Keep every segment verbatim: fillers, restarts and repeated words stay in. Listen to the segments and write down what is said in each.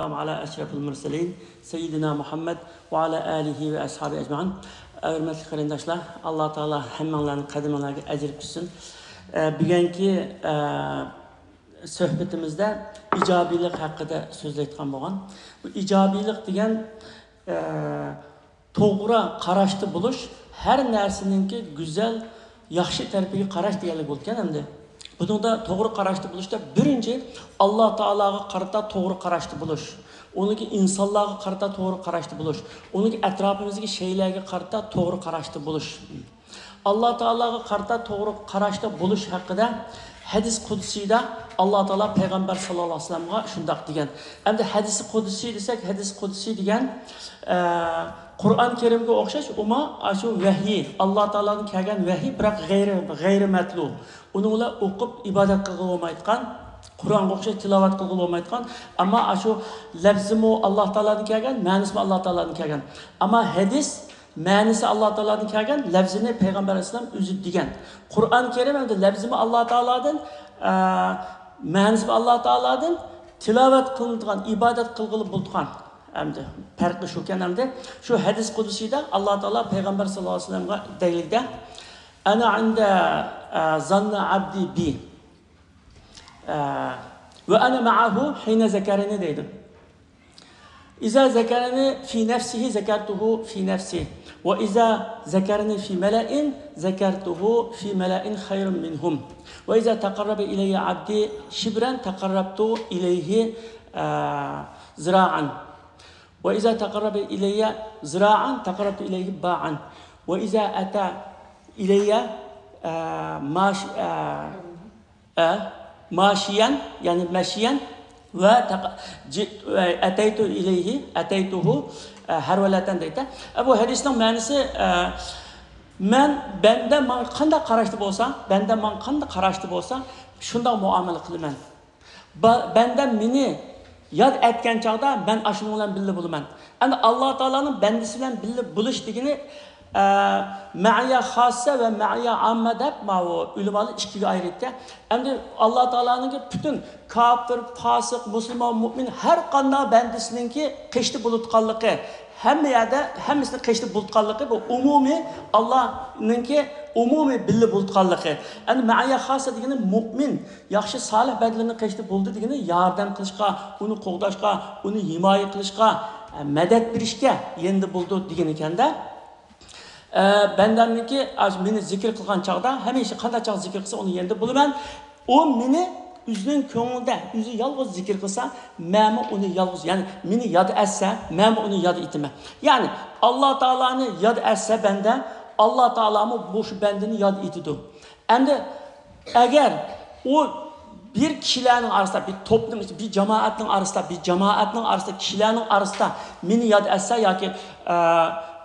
ئەلە ئەشرەفىل مۇرسەلىن سەييىدىنا مۇھەممەد ۋە ئەلە ئالىھى ۋە ئەسھابى ئەجمەئىن. ھۆرمەتلىك قېرىنداشلار، ئاللا تائالا ھەممىڭلارنىڭ قەدىمىڭلارغا ئەجىر پۈتسۇن. ئە، بۈگۈنكى، ئە، سۆھبىتىمىزدە ئىجابىيلىق ھەققىدە سۆزلەيدىغان بولغان. بۇ ئىجابىيلىق دېگەن، ئە، توغرا قاراشتا بولۇش، ھەر نەرسىنىڭكى گۈزەل، ياخشى تەرىپىگە قاراش دېگەنلىك بولىدىكەن ئەمدى. بۇنىڭدا توغرا قاراشتا بولۇشتا بىرىنچى، ئاللا تائالاغا قارىتا توغرا قاراشتا بولۇش، ئۇنىڭكى ئىنسانلارغا قارىتا توغرا قاراشتا بولۇش، ئۇنىڭكى ئەتراپىمىزدىكى شەيلەرگە قارىتا توغرا قاراشتا بولۇش. ئاللا تائالاغا قارىتا توغرا قاراشتا بولۇش ھەققىدە ھەدىس قۇدسىيدا ئاللا تائالا پەيغەمبەر ساللاللاھۇ ئەلەيھى ۋەسەللەمغا شۇنداق دېگەن. ئەمدى ھەدىس قۇدسىي دېسەك، ھەدىس قۇدسىي دېگەن، ئە، قۇرئان كەرىمگە ئوخشاش، ئۇمۇ ئاشۇ ۋەھىي، ئاللا تائالادىن كەلگەن ۋەھىي، بىراق غەيرى، غەيرىي مەتلۇ. ئۇنىڭ بىلەن ئوقۇپ ئىبادەت قىلغىلى بولمايدىغان، قۇرئانغا ئوخشاش تىلاۋەت قىلغىلى بولمايدىغان، ئەمما ئاشۇ لەپزىمۇ ئاللا تائالادىن كەلگەن، مەنىسىمۇ ئاللا تائالادىن كەلگەن. ئەمما ھەدىس مەنىسى ئاللا تائالادىن كەلگەن، لەپزىنى پەيغەمبەر ئەلەيھىسسالام ئۆزى دېگەن. قۇرئان كەرىم ئەمدى لەپزىمۇ ئاللا تائالادىن، ئە، مەنىسىمۇ ئاللا تائالادىن، تىلاۋەت قىلىنىدىغان، ئىبادەت قىلغىلى بولىدىغان. ئەمدى پەرقى شۇكەن ئەمدى. شۇ ھەدىس قۇدسىيدا ئاللا تائالا پەيغەمبەر ساللاللاھۇ ئەلەيھى ۋەسەللەمگە دەيلىكتە، «ئەنە ئىندە، ئە، زاننى ئەبدى بى.» ئە، «ۋە ئەنە مەئەھۇ ھىنە زەكەرىنى» دەيدۇ. «ئىزا زەكەرەنى فى نەفسىھى زەكەرتۇھۇ فى نەفسى، ۋە ئىزا زەكەرەنى فى مەلەئىن زەكەرتۇھۇ فى مەلەئىن خەيرىن مىنھۇم، ۋە ئىزا تەقەررەبە ئىلەييە ئەبدى شىبرەن تەقەررەبتۇ ئىلەيھى، ئە، زىرائەن، ۋە ئىزا تەقەررەبە ئىلەييە زىرائەن تەقەررەبتۇ ئىلەيھى بائەن، ۋە ئىزا ئەتە ئىلەييە، ئە، ماش-، ئە، ئە، ماشىيەن، يەنى مەشىيەن ۋە تەق-، جى-، ئە، ئەتەيتۇ ئىلەيھى، ئەتەيتۇھۇ، ئە، ھەرۋەلەتەن» دەيدۇ. ئە، بۇ ھەدىسنىڭ مەنىسى، ئە، مەن، بەندە ماڭا قانداق قاراشتا بولسا، بەندە ماڭا قانداق قاراشتا بولسا، شۇنداق مۇئامىلە قىلىمەن. با-، بەندەم مېنى ياد ئەتكەن چاغدا مەن ئاشۇنىڭ بىلەن بىللە بولىمەن. ئەمدى ئاللا تائالانىڭ بەندىسى بىلەن بىللە بولۇش دېگىنى، ئە، مەئىيە خاسسە ۋە مەئىيە ئاممە دەپ ماۋۇ ئۆلىمالار ئىككىگە ئايرىيدىكەن. ئەمدى ئاللا تائالانىڭكى پۈتۈن كاپىر، پاسىق، مۇسۇلمان، مۇئمىن ھەر قانداق بەندىسىنىڭكى قېشىدا بولۇۋاتقانلىقى، ھەممە يەردە ھەممىسىنى قېشىدا بولۇۋاتقانلىقى، بۇ ئومۇمىي، ئاللانىڭكى ئومۇمىي بىللە بولۇۋاتقانلىقى. ئەمدى مەئىيە خاسسە دېگىنى مۇئمىن، ياخشى سالىھ بەندىلىرىنىڭ قېشىدا بولدى دېگىنى ياردەم قىلىشقا، ئۇنى قوغداشقا، ئۇنى ھىمايە قىلىشقا، مەدەت بېرىشكە يېنىدا بولىدۇ دېگىنىكەندە. ئە، بەندەمنىڭكى ئاش-، مېنى زىكىر قىلغان چاغدا، ھەمىشە قانداق چاغ زىكىر قىلسا، ئۇنىڭ يېنىدا بولىمەن. ئۇ مېنى ئۆزىنىڭ كۆڭلىدە ئۆزى يالغۇز زىكىر قىلسا، مەنمۇ ئۇنى يالغۇز، يەنى مېنى ياد ئەتسە، مەنمۇ ئۇنى ياد ئېتىمەن. يەنى ئاللا تائالانى ياد ئەتسە بەندە، ئاللا تائالامۇ مۇشۇ بەندىنى ياد ئېتىدۇ. ئەمدى ئەگەر ئۇ بىر كىشىلەرنىڭ ئارىسىدا، بىر توپنىڭ ئىچى-، بىر جامائەتنىڭ ئارىسىدا، بىر جامائەتنىڭ ئارىسىدا، كىشىلەرنىڭ ئارىسىدا مېنى ياد ئەتسە ياكى، ئە،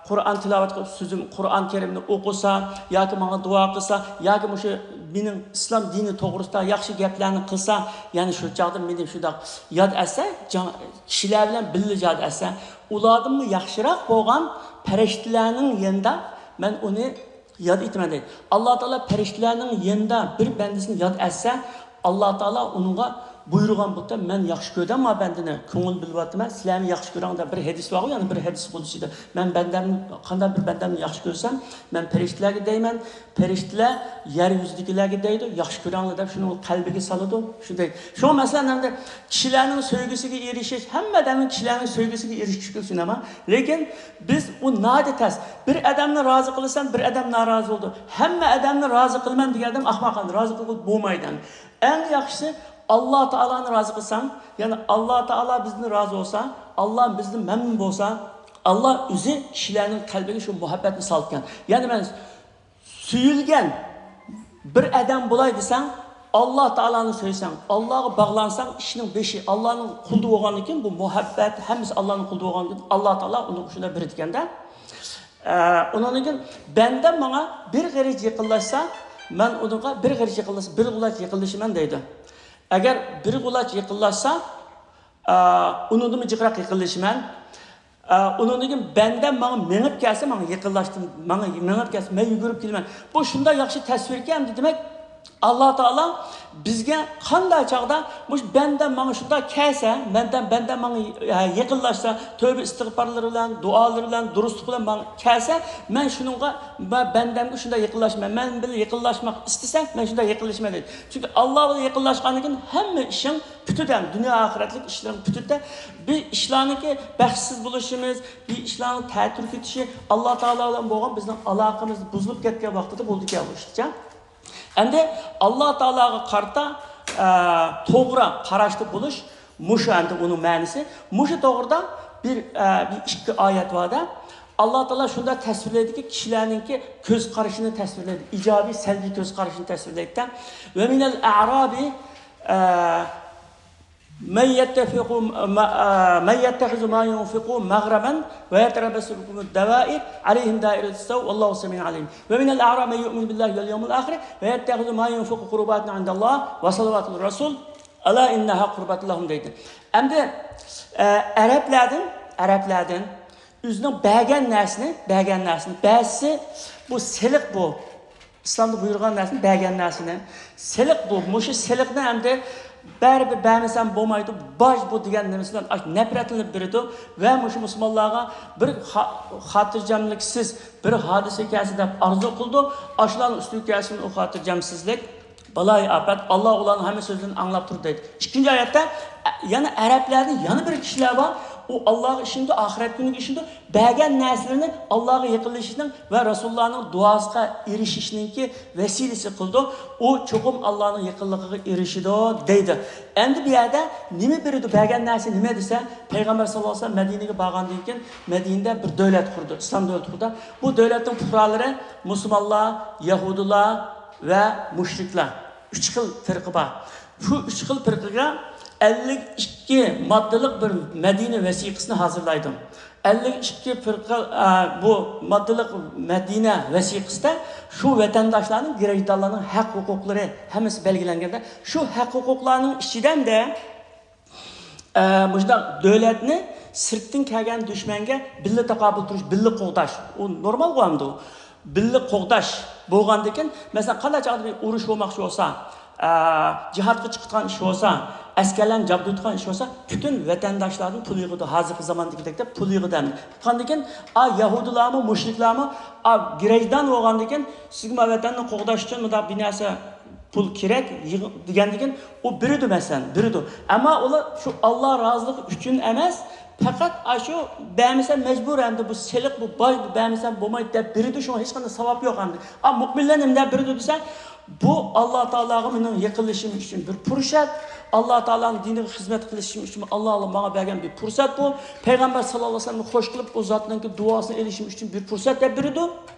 قۇرئان تىلاۋەت قىلىپ، سۆزۈم، قۇرئان كەرىمنى ئوقۇسا ياكى ماڭا دۇئا قىلسا ياكى مۇشۇ مېنىڭ ئىسلام دىنى توغرىسىدا ياخشى گەپلەرنى قىلسا، يەنى شۇ چاغدا مېنى شۇنداق ياد ئەتسە، جا-، كىشىلەر بىلەن بىللە ياد ئەتسە، ئۇلاردىنمۇ ياخشىراق بولغان پەرىشتىلەرنىڭ يېنىدا مەن ئۇنى ياد ئېتىمەن دەيدۇ. ئاللا تائالا پەرىشتىلەرنىڭ يېنىدا بىر بەندىسىنى ياد ئەتسە، ئاللا تائالا ئۇنىڭغا بۇيرۇغان بولۇپتۇ، مەن ياخشى كۆردۈم ما بەندىنى، كۆڭۈل بۆلۈۋاتىمەن، سىلەرمۇ ياخشى كۆرۈڭ دەپ بىر ھەدىس بارغۇ، يەنى بىر ھەدىس قۇدسىيدا، مەن بەندەمنى، قانداق بىر بەندەمنى ياخشى كۆرسەم، مەن پەرىشتىلەرگە دەيمەن، پەرىشتىلەر يەر يۈزىدىكىلەرگە دەيدۇ، ياخشى كۆرۈڭلار دەپ شۇنى قەلبىگە سالىدۇ، شۇنداق. شۇڭا مەسىلەن، ئەمدى كىشىلەرنىڭ سۆيگۈسىگە ئېرىشىش، ھەممە ئادەمنىڭ كىشىلەرنىڭ سۆيگۈسىگە ئېرىشىش مۇمكىن، ئەمما لېكىن بىز ئۇ ناھايىتى تەس. بىر ئادەمنى رازى قىلىسەن، بىر ئادەم نارازى بولىدۇ. ھەممە ئادەمنى رازى قىلىمەن دېگەن ئادەم ئەخمەق، رازى قىلغىلى بولمايدۇ. ئەڭ ياخشىسى ئاللا تائالانى رازى قىلساڭ، يەنى ئاللا تائالا بىزدىن رازى بولسا، ئاللا بىزدىن مەمنۇن بولسا، ئاللا ئۆزى كىشىلەرنىڭ قەلبىگە شۇ مۇھەببەتنى سالىدىكەن. يەنى مەن سۆيۈلگەن بىر ئادەم بولاي دېسەڭ، ئاللا تائالانى سۆيسەڭ، ئاللاغا باغلانساڭ، ئىشنىڭ بېشى ئاللانىڭ قۇلىدا بولغاندىكىن بۇ مۇھەببەت ھەممىسى ئاللانىڭ قۇلىدا بولغاندىكىن ئاللا تائالا ئۇنى شۇنداق بېرىدىكەندە. ئە، ئۇنىڭدىن كېيىن بەندەم ماڭا بىر غېرىچ يېقىنلاشسا، مەن ئۇنىڭغا بىر غېرىچ يېقىنلاشسا، بىر غۇلاچ يېقىنلىشىمەن دەيدۇ. ئەگەر بىر غۇلاچ يېقىنلاشسا، ئە، ئۇنىڭدىنمۇ جىقراق يېقىنلىشىمەن. ئە، ئۇنىڭدىن كېيىن بەندەم ماڭا مېڭىپ كەلسە، ماڭا يېقىنلاشتى، ماڭا مېڭىپ كەلسە، مەن يۈگۈرۈپ كېلىمەن. بۇ شۇنداق ياخشى تەسۋىركەن، ئەمدى دېمەك، ئاللا تائالا بىزگە قانداق چاغدا مۇشۇ بەندەم ماڭا شۇنداق كەلسە، بەندەم، بەندەم ماڭا يېقىنلاشسا، تۆبە ئىستىغپارلىرى بىلەن، دۇئالىرى بىلەن، دۇرۇستلۇق بىلەن ماڭا كەلسە، مەن شۇنىڭغا، بەندەمگە شۇنداق يېقىنلاشىمەن. مەن بىلەن يېقىنلاشماق ئىستىسە، مەن شۇنداق يېقىنلىشىمەن دەيدۇ. چۈنكى ئاللا بىلەن يېقىنلاشقاندىن كېيىن ھەممە ئىشىڭ پۈتىدۇ، دۇنيا ئاخىرەتلىك ئىشلىرىڭ پۈتىدۇ. بىر ئىشلارنىڭكى بەختسىز بولۇشىمىز، بىر ئىشلارنىڭ تەتۈر كېتىشى، ئاللا تائالا بىلەن بولغان بىزنىڭ ئالاقىمىز بۇزۇلۇپ كەتكەن ۋاقتىدا بولىدىكەن بۇ ئىشچە. ئەمدى ئاللا تائالاغا قارىتا، ئە، توغرا قاراشتا بولۇش، مۇشۇ ئەمدى ئۇنىڭ مەنىسى. مۇشۇ توغرىدا بىر، ئە، بىر ئىككى ئايەت بار-دە. ئاللا تائالا شۇنداق تەسۋىرلەيدىكى، كىشىلەرنىڭكى كۆز قارىشىنى تەسۋىرلەيدۇ. ئىجابىي، سەلبىي كۆز قارىشىنى تەسۋىرلەيدۇ-دە. ۋە مىنەل ئەئرابى، ئە، مەن يتخذ ما، مەن يتخذ ما ينفق مغرما ويتربص بكم الدوائر عليهم دائرة السوء والله سميع عليم. ومن الأعراب من يؤمن بالله واليوم الآخر ويتخذ ما ينفق قربات عند الله وصلوات الرسول ألا إنها قربة لهم دەيدۇ. ئەمدى، ئە، ئەرەبلەردىن، ئەرەبلەردىن ئۆزىنىڭ بەرگەن نەرسىنى، بەرگەن نەرسىنى، بەزىسى بۇ سېلىق بۇ. ئىسلامدا بۇيرۇغان نەرسىنى، بەرگەن نەرسىنى. سېلىق بۇ، مۇشۇ سېلىقنى ئەمدى بەرىبىر بەرمىسەم بولمايدۇ، باج بۇ دېگەن نېمىسى بىلەن ئاش-، نەپرەتلىنىپ بېرىدۇ ۋە مۇشۇ مۇسۇلمانلارغا بىر خا-، خاتىرجەملىكسىز، بىر ھادىسە كەلسە دەپ ئارزۇ قىلىدۇ. ئاشۇلارنىڭ ئۈستىگە كەلسۇن ئۇ خاتىرجەمسىزلىك، بالايىئاپەت. ئاللا ئۇلارنىڭ ھەممە سۆزلىرىنى ئاڭلاپ تۇرىدۇ دەيدۇ. ئىككىنچى ئايەتتە، ئە، يەنە ئەرەبلەردە يەنە بىر كىشىلەر بار، ئۇ ئاللاغا ئىشىنىدۇ، ئاخىرەت كۈنىگە ئىشىنىدۇ، بەرگەن نەرسىلىرىنى ئاللاغا يېقىنلىشىشنىڭ ۋە رەسۇلۇللانىڭ دۇئاسىغا ئېرىشىشنىڭكى ۋەسىلىسى قىلىدۇ. ئۇ چوقۇم ئاللانىڭ يېقىنلىقىغا ئېرىشىدۇ دەيدۇ. ئەمدى بۇ يەردە نېمە بېرىدۇ؟ بەرگەن نەرسە نېمە دېسە، پەيغەمبەر ساللاللاھۇ ئەلەيھى ۋەسەللەم مەدىنىگە بارغاندىن كېيىن مەدىنىدە بىر دۆلەت قۇردى، ئىسلام دۆلىتى قۇردى. بۇ دۆلەتنىڭ پۇقرالىرى مۇسۇلمانلار، يەھۇدىيلار ۋە مۇشرىكلار. ئۈچ خىل پىرقە بار. شۇ ئۈچ خىل پىرقىگە ئەللىك ئىككى ماددىلىق بىر مەدىنە ۋەسىقىسىنى ھازىرلايدۇ. ئەللىك ئىككى پىرقە، ئە، بۇ ماددىلىق مەدىنە ۋەسىقىسىدە شۇ ۋەتەنداشلارنىڭ، گىرەجدانلارنىڭ ھەق ھوقۇقلىرى ھەممىسى بەلگىلەنگەندە، شۇ ھەق ھوقۇقلارنىڭ ئىچىدە ئەمدى، ئە، مۇشۇنداق دۆلەتنى سىرتتىن كەلگەن دۈشمەنگە بىللە تاقابىل تۇرۇش، بىللە قوغداش. ئۇ نورمالغۇ ئەمدى ئۇ. بىللە قوغداش بولغاندىكىن، مەسىلەن، قانداق چاغدا بىر ئۇرۇش بولماقچى بولسا، ئە، جىھادقا چىقىدىغان ئىش بولسا، ئەسكەرلەرنى جابدۇرىدىغان ئىش بولسا، پۈتۈن ۋەتەنداشلاردىن پۇل يىغىدۇ، ھازىرقى زاماندىكىدەك دەپ پۇل يىغىدۇ ئەمدى. يىغقاندىكىن، ئا، يەھۇدىيلارمۇ، مۇشرىكلارمۇ، ئا، گىرەجدان بولغاندىكىن، سىزگە ما ۋەتەننى قوغداش ئۈچۈن مۇنداق بىر نەرسە پۇل كېرەك، يىغ-، دېگەندىكىن، ئۇ بېرىدۇ، مەسىلەن، بېرىدۇ. ئەمما ئۇلار شۇ ئاللا رازىلىقى ئۈچۈن ئەمەس، پەقەت ئاشۇ بەرمىسەم مەجبۇر ئەمدى بۇ سېلىق، بۇ باج، بۇ بەرمىسەم بولمايدۇ دەپ بېرىدۇ، شۇڭا ھېچقانداق ساۋاب يوق ئەمدى. ئا، مۇئمىنلار نېمە دەپ بېرىدۇ دېسە، بۇ ئاللا تائالاغا مېنىڭ يېقىنلىشىشىم ئۈچۈن بىر پۇرسەت، ئاللا تائالانىڭ دىنىغا خىزمەت قىلىشىم ئۈچۈن ئاللا ماڭا بەرگەن بىر پۇرسەت بۇ. پەيغەمبەر ساللاللاھۇ ئەلەيھى ۋەسەللەمنى خوش قىلىپ، ئۇ زاتنىڭكى دۇئاسىنى ئېلىشىم ئۈچۈن بىر پۇرسەت دەپ بېرىدۇ.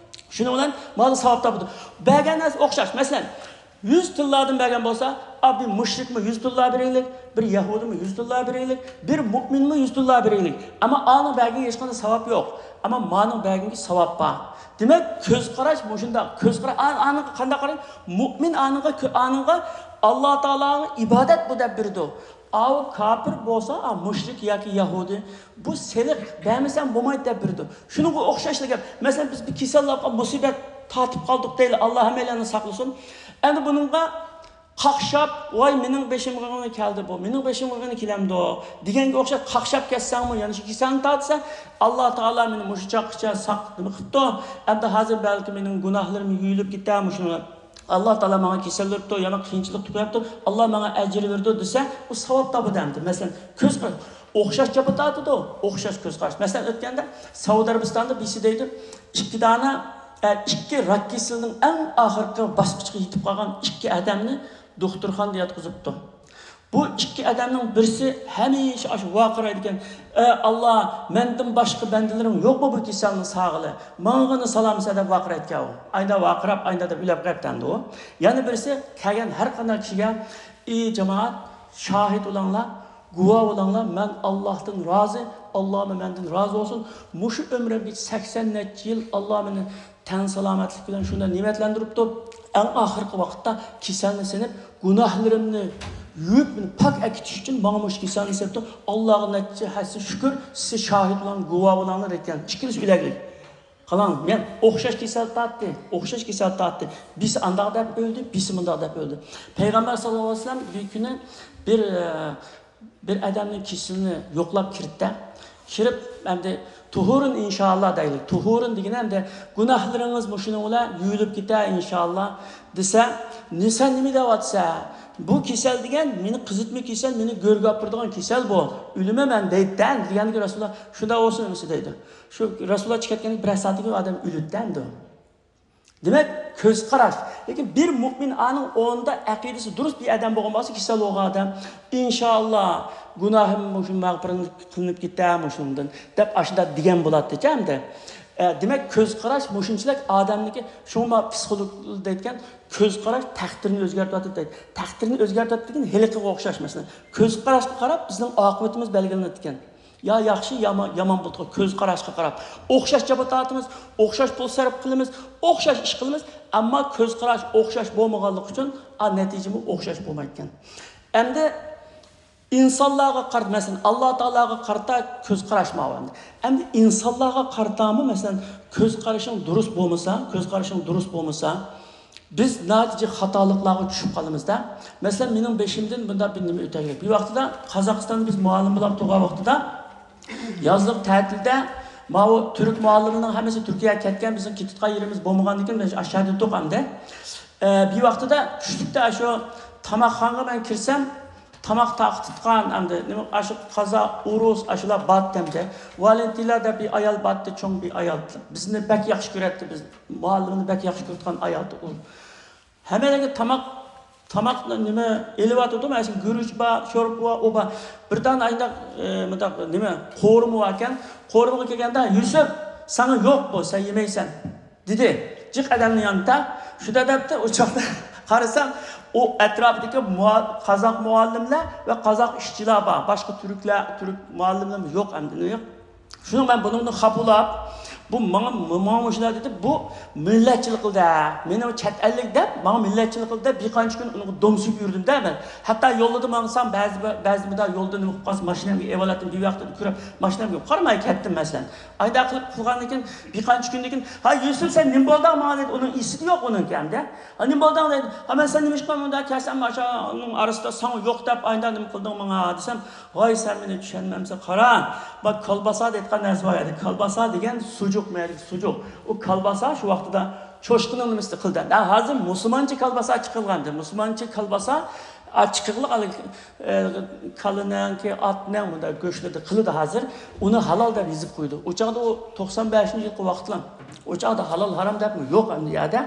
شۇنىڭ بىلەن مانا ساۋاب تاپىدۇ. بەرگەن نەرسە ئوخشاش. مەسىلەن، يۈز تىللادىن بەرگەن بولسا، ئا، بىر مۇشرىكمۇ يۈز تىللا بېرەيلىك، بىر يەھۇدىيمۇ يۈز تىللا بېرەيلىك، بىر مۇئمىنمۇ يۈز تىللا بېرەيلىك. ئەمما ئانىڭ بەرگىنىگە ھېچقانداق ساۋاب يوق. ئەمما مانىڭ بەرگىنىگە ساۋاب بار. دېمەك، كۆز قاراش مۇشۇنداق. كۆز قارا-، ئا-، ئانىڭغا قانداق قارايدۇ؟ مۇئمىن ئانىڭغا، كۆ-، ئانىڭغا ئاللا تائالاغا ئىبادەت بۇ دەپ بېرىدۇ. ئاۋۇ كاپىر بولسا، ئا، مۇشرىك ياكى يەھۇدىي، بۇ سېلىق، بەرمىسەم بولمايدۇ دەپ بېرىدۇ. شۇنىڭغا ئوخشاشلا گەپ. مەسىلەن، بىز بىر كېسەللەپ قاپ، مۇسىبەت تارتىپ قالدۇق دەيلى، ئاللا ھەممەيلەننى ساقلىسۇن. ئەمدى بۇنىڭغا قاقشاپ، ۋاي، مېنىڭ بېشىمغىمۇ كەلدى بۇ، مېنىڭ بېشىمغىمۇ كېلەمدۇ دېگەنگە ئوخشاش قاقشاپ كەتسەڭمۇ، يەنە شۇ كېسەلنى تارتىسەن، ئاللا تائالا مېنى مۇشۇ چاغقىچە ساق نېمە قىپتۇ، ئەمدى ھازىر بەلكى مېنىڭ گۇناھلىرىم يۇيۇلۇپ كېتەر مۇشۇ. ئاللا تائالا ماڭا كېسەل بېرىپتۇ، يامان قىيىنچىلىق تۆكۈۋەپتۇ، ئاللا ماڭا ئەجىر بېرىدۇ دېسە، ئۇ ساۋاب تاپىدۇ ئەمدى. مەسىلەن، كۆز قا-، ئوخشاش جاپا تارتىدۇ، ئوخشاش كۆز قاراش. مەسىلەن، ئۆتكەندە سەئۇدى ئەرەبىستاندا بىرسى دەيدۇ، ئىككى دانە، ئە، ئىككى راك كېسىلىنىڭ ئەڭ ئاخىرقى باسقۇچقا يېتىپ قالغان ئىككى ئادەمنى دوختۇرخانىدا ياتقۇزۇپتۇ. بۇ ئىككى ئادەمنىڭ بىرسى ھەمىشە ئاشۇ ۋارقىرايدىكەن، ئەي ئاللا، مەندىن باشقا بەندىلىرىڭ يوقمۇ بۇ كېسەلنى ساغقىلى؟ ماڭىغىنى سالامسەن دەپ ۋارقىرايدىكەن ئۇ. ئايدا ۋارقىراپ، ئايدا دەپ ئۆلۈپ قېلىپتۇ ئەمدى ئۇ. يەنە بىرسى كەلگەن ھەر قانداق كىشىگە، ئى جامائەت، شاھىت بولۇڭلار، گۇۋاھ بولۇڭلار، مەن ئاللاھتىن رازى، ئاللامۇ مەندىن رازى بولسۇن. مۇشۇ ئۆمرۈمگە سەكسەن نەچچە يىل ئاللا مېنى تەن سالامەتلىك بىلەن شۇنداق نېمەتلەندۈرۈپتۇ. ئەڭ ئاخىرقى ۋاقىتتا كېسەلنى سېلىپ، گۇناھلىرىمنى يۇيۇپ، مېنى پاك ئەكېتىش ئۈچۈن ماڭا مۇشۇ كېسەلنى سېلىپتۇ. ئاللاغا نەچچە ھەسسە شۈكۈر، سىز شاھىت بولۇڭ، گۇۋاھ بولۇڭلار ئېيتكەن. ئىككىلىسى ئۆلەكلىك. قاراڭ، مەن ئوخشاش كېسەل تارتتى، ئوخشاش كېسەل تارتتى. بىرسى ئانداق دەپ ئۆلدى، بىرسى مۇنداق دەپ ئۆلدى. پەيغەمبەر ساللاللاھۇ ئەلەيھى ۋەسەللەم بىر كۈنى بىر، ئە، بىر ئادەمنىڭ كېسىلىنى يوقلاپ كىردى-دە، كىرىپ، ئەمدى، تۇھۇرۇن ئىنشائاللا دەيلى. تۇھۇرۇن دېگىنى ئەمدى، گۇناھلىرىڭىز مۇشۇنىڭ بىلەن يۇيۇلۇپ كېتەر ئىنشائاللا دېسە، نېسە نېمە دەۋاتسا، بۇ كېسەل دېگەن مېنى قىزىتما كېسەل، مېنى گۆرگە ئاپىرىدىغان كېسەل بۇ. ئۆلىمەن مەن دەيدىدە دېگەندىكى رەسۇلۇللا، شۇنداق بولسۇن ئەمىسە دەيدۇ. شۇ رەسۇلۇللا چىقىپ كەتكەندىن بىرەر سائەتتىن كېيىن ئادەم ئۆلىدىدە ئەمدى. دېمەك، كۆز قاراش. لېكىن بىر مۆمىن ئانىڭ ئورنىدا ئەقىدىسى دۇرۇس بىر ئادەم بولغان بولسا، كېسەل بولغان ئادەم، ئىنشائاللا، گۇناھىم مۇشۇ مەغپىرەت قىلىنىپ كېتەر مۇشۇنىڭدىن، دەپ ئاشۇنداق دېگەن بولاتتىكەن ئەمدى. ئە، دېمەك، كۆز قاراش مۇشۇنچىلىك ئادەمنىڭكى، شۇڭا پسىخولوگ دەيدىكەن، كۆز قاراش تەقدىرنى ئۆزگەرتىۋاتىدۇ دەيدۇ. تەقدىرنى ئۆزگەرتىۋاتىدۇ دېگەن ھېلىقىغا ئوخشاش مەسىلەن. كۆز قاراشقا قاراپ بىزنىڭ ئاقىۋىتىمىز بەلگىلىنىدىكەن. يا ياخشى، يا ما-، يامان بولىدىغان كۆز قاراشقا قاراپ. ئوخشاش جاپا تارتىمىز، ئوخشاش پۇل سەرپ قىلىمىز، ئوخشاش ئىش قىلىمىز، ئەمما كۆز قاراش ئوخشاش بولمىغانلىقى ئۈچۈن، ئا، نەتىجىمۇ ئوخشاش بولمايدىكەن. ئەمدى ئىنسانلارغا قارىتا، مەسىلەن، ئاللا تائالاغا قارىتا كۆز قاراش ماۋۇ ئەمدى. ئەمدى ئىنسانلارغا قارىتامۇ، مەسىلەن، كۆز قارىشىڭ دۇرۇس بولمىسا، كۆز قارىشىڭ دۇرۇس بولمىسا، بىز ناھايىتى جىق خاتالىقلارغا چۈشۈپ قالىمىزدا. مەسىلەن، مېنىڭ بېشىمدىن بۇنداق بىر نېمە ئۆتەرلىك. بىر ۋاقتىدا قازاقىستاندا بىز مۇئەللىم بولۇپ تۇرغان ۋاقتىدا، يازلىق تەتىلدە ماۋۇ تۈرك مۇئەللىمنىڭ ھەممىسى تۈركىيەگە كەتكەن، بىزنىڭ كېتىدىغان يېرىمىز بولمىغاندىكىن، بىز ئاشۇ يەردە تۇردۇق ئەمدى. ئە، بىر ۋاقتىدا چۈشلۈكتە شۇ تاماقخانىغا مەن كىرسەم، تاماق تارقىتىدىغان ئەمدى نېمە، ئاشۇ قازاق، ئورۇس، ئاشۇلار بارتتى ئەمدى. ۋالېنتىنا دەپ بىر ئايال بارتتى، چوڭ بىر ئايال. بىزنى بەك ياخشى كۆرەتتى، بىز مۇئەللىمنى بەك ياخشى كۆرىدىغان ئايالتى ئۇ. ھەممەيلەنگە تاماق، تاماق نېمە ئېلىۋاتىدۇ، مەسىلەن، گۈرۈچ بار، شورپا بار، ئۇ بار. بىر دانە ئاينداق، ئە، مۇنداق نېمە، قورۇما باركەن. قورۇمىغا كەلگەندە، «يۈسۈپ، ساڭا يوق بۇ، سەن يېمەيسەن» دېدى. جىق ئادەمنى يانتا، شۇنداق دەپتۇ، ئۇ چاغدا قارىسام، ئۇ ئەتراپىدىكى مۇئا-، قازاق مۇئەللىملەر ۋە قازاق ئىشچىلار بار، باشقا تۈركلەر، تۈرك مۇئەللىملەرمۇ يوق ئەمدى، يوق. شۇنىڭ مەن بۇنىڭدىن خاپا بولۇپ، بۇ ماڭا، ماڭا مۇشۇنداق دېدى، بۇ مىللەتچىلىك قىلدى، مېنى چەت ئەللىك دەپ، ماڭا مىللەتچىلىك قىلدى دەپ، بىر قانچە كۈن ئۇنىڭغا دومسۇپ يۈردۈم-دە مەن. ھەتتا يولدا ماڭسام، بەزى، بەزى مۇنداق يولدا نېمە قىلىپ قالسا، ماشىنامغا ئېۋالاتتىم، بىر ۋاقىتتا كۆرۈپ، ماشىنامغا قارىماي كەتتىم، مەسىلەن. ئايدا قىلىپ قىلغاندىن كېيىن، بىر قانچە كۈندىن كېيىن، «ھاي، يۈسۈپ، سەن نېمە بولدۇڭ ماڭا؟» دېدى، ئۇنىڭ ئېسىدە يوق ئۇنىڭكى ئەمدى. «ھا، نېمە بولدۇڭ؟» دېدى. «ھا، مەن سەن نېمىشقا مۇنداق كەلسەم، ئاشۇنىڭ ئارىسىدا ساڭا يوق دەپ، ئايدا نېمە قىلدىڭ ماڭا؟» دېسەم، «ۋاي، سەن مېنى چۈشەنمەمسەن، قارا، ما كالباسا دەيدىغان نەرسە بار ئىدى. كالباسا دېگەن سۇجۇق، مەيلى سۇجۇق. ئۇ كالباسا شۇ ۋاقتىدا چوشقىنىڭ نېمىسىدە قىلدى. ھە، ھازىر مۇسۇلمانچە كالباسا چىقىرىلغانىدى. مۇسۇلمانچە كالباسا، ئا، چىقىرىلغان، ئە، كالىنىڭكى، ئاتنىڭ مۇنداق گۆشلىرىدە قىلىدۇ ھازىر. ئۇنى ھالال دەپ يېزىپ قويىدۇ. ئۇ چاغدا ئۇ توقسان بەشىنچى يىلقى ۋاقىتلا. ئۇ چاغدا ھالال ھارام دەپمۇ يوق ئەمدى يەردە.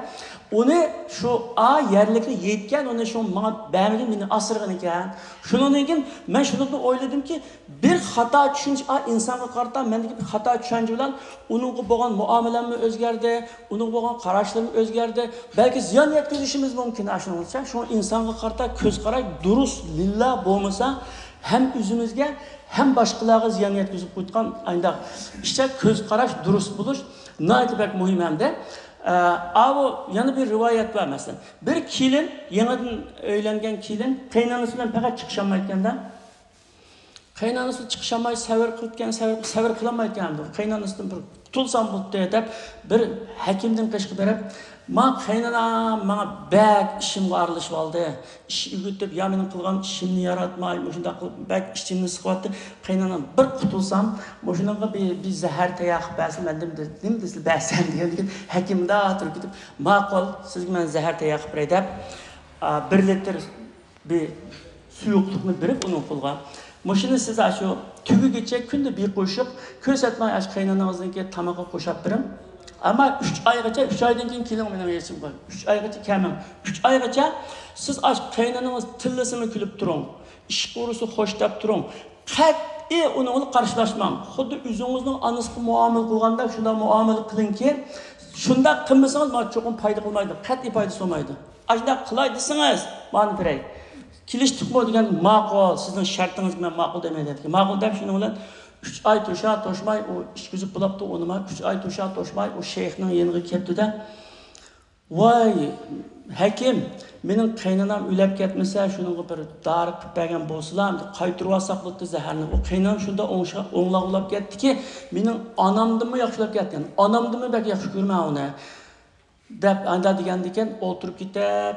ئۇنى شۇ ئا يەرلىكنى يەيدىكەن، ئۇنى شۇ ماڭا بەرمىگىن، مېنى ئاسرىغىنىكەن. شۇنىڭدىن كېيىن مەن شۇنىڭدىن ئويلىدىمكى، بىر خاتا چۈشىنىش، ئا، ئىنسانغا قارىتا مەندىكى بىر خاتا چۈشەنچە بىلەن ئۇنىڭغا بولغان مۇئامىلەممۇ ئۆزگەردى، ئۇنىڭغا بولغان قاراشلىرىم ئۆزگەردى. بەلكى زىيان يەتكۈزۈشىمىز مۇمكىن ئاشۇنىڭغىچە. شۇڭا ئىنسانغا قارىتا كۆز قاراش دۇرۇس لىللا بولمىسا، ھەم ئۆزىمىزگە، ھەم باشقىلارغا زىيان يەتكۈزۈپ قويىدىغان ئانداق ئىشتا كۆز قاراش دۇرۇس بولۇش ناھايىتى بەك مۇھىم ھەمدە، ئە، ئاۋۇ يەنە بىر رىۋايەت بار مەسىلەن. بىر كېلىن، يېڭىدىن ئۆيلەنگەن كېلىن قېيىنئانىسى بىلەن پەقەت چىقىشالمايدىكەن-دە. قېيىنئانىسى چىقىشالماي سەۋر قىلىدىكەن، سەۋر، سەۋر قىلالمايدىكەن. قېيىنئانىسىدىن بىر قۇتۇلسام بولدى دەپ، بىر ھەكىمدىن قېشىغا بېرىپ، «ما قېيىنئانام ماڭا بەك ئىشىمغا ئارىلىشىۋالدى. ئىش ئۆگىتىپ، يا مېنىڭ قىلغان ئىشىمنى ياراتماي، مۇشۇنداق قىلىپ بەك ئىچىمنى سىقىۋەتتى. قېيىنئانام بىر قۇتۇلسام، مۇشۇنىڭغا بىر، بىر زەھەر تەييار قىلىپ بەرسە، مەن نېمە دە-، نېمە دېسە بەرسەم» دېگەندىكىن، ھەكىم مۇنداق تۇرۇپ كېتىپ، «ماقۇل، سىزگە مەن زەھەر تەييار قىلىپ بېرەي» دەپ، ئا، بىر لىتىر بىر سۇيۇقلۇقنى بېرىپ ئۇنىڭ قولىغا، «مۇشۇنى سىز ئاشۇ تۈگىگىچە كۈندە بىر قوشۇق كۆرسەتمەي ئاشۇ قېيىنئانىڭىزنىڭكى تامىقىغا قوشاپ بېرىڭ. ئەمما ئۈچ ئايغىچە، ئۈچ ئايدىن كېيىن كېلىڭ مېنىڭ يېشىمغا. ئۈچ ئايغىچە كەلمەڭ. ئۈچ ئايغىچە سىز ئاشۇ قېيىنئانىڭىز تىللىسىمۇ كۈلۈپ تۇرۇڭ، ئىشقا ئۇرسا خوش دەپ تۇرۇڭ. قەتئىي ئۇنىڭ بىلەن قارشىلاشماڭ. خۇددى ئۆزىڭىزنىڭ ئانىسىغا مۇئامىلە قىلغاندەك شۇنداق مۇئامىلە قىلىڭكى، شۇنداق قىلمىسىڭىز، ماڭا چوقۇم پايدا قىلمايدۇ، قەتئىي پايدىسى بولمايدۇ. ئاشۇنداق قىلاي دېسىڭىز، مانا بېرەي. كېلىشتۇقمۇ دېگەن، ماقۇل، سىزنىڭ شەرتىڭىزگە مەن ماقۇل دېمەي دېدىكەن. ماقۇل دەپ شۇنىڭ بىلەن ئۈچ ئاي توشا توشماي ئۇ ئىچكۈزۈپ بولاپتۇ، ئۇنىماي ئۈچ ئاي توشا توشماي ئۇ شەيخنىڭ يېنىغا كەپتۇ-دە، ۋاي ھەكىم، مېنىڭ قېينانام ئۆلۈپ كەتمىسە، شۇنىڭغا بىر دارى قىلىپ بەرگەن بولسىلا، قايتۇرۇۋالساق بولاتتى زەھەرنى. ئۇ قېينانام شۇنداق ئوڭشا-، ئوڭلاق بولاپ كەتتىكى، مېنىڭ ئانامدىنمۇ ياخشى بولاپ كەتتى. يەنى ئانامدىنمۇ بەك ياخشى كۆرىمەن ئۇنى، دەپ ئاندا دېگەندىكىن، ئولتۇرۇپ كېتىپ،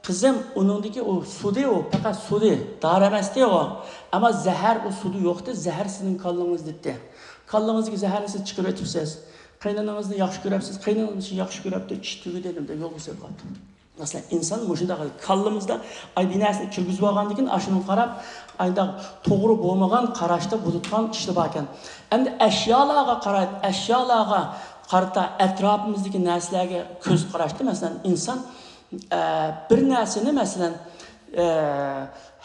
قىزىم، ئۇنىڭدىكى ئۇ سۇدى، ئۇ پەقەت سۇدى، دارى ئەمەستى ئۇ. ئەمما زەھەر، ئۇ سۇدى يوقتى، زەھەر سىزنىڭ كاللىڭىزدىتى. كاللىڭىزدىكى زەھەرنى سىز چىقىرىۋېتىپسىز. قېينانىڭىزنى ياخشى كۆرەپسىز، قېينانىڭىزنى ياخشى كۆرەپتۇ، ئىش تۈگىدى، دېدى، يولغا سېلىپ قاپتۇ. مەسىلەن، ئىنسان مۇشۇنداق كاللىمىزدا ئاي بىر نەرسىنى كىرگۈزۈپ ئالغاندىن كېيىن، ئاشۇنىڭغا قاراپ، ئاينداق توغرا بولمىغان قاراشتا بولىدىغان ئىشلار باركەن. ئەمدى ئەشيالارغا قارايدۇ، ئەشيالارغا قارىتا ئەتراپىمىزدىكى نەرسىلەرگە كۆز قاراشتا، مەسىلەن، ئىنسان، ئە، بىر نەرسىنى، مەسىلەن، ئە،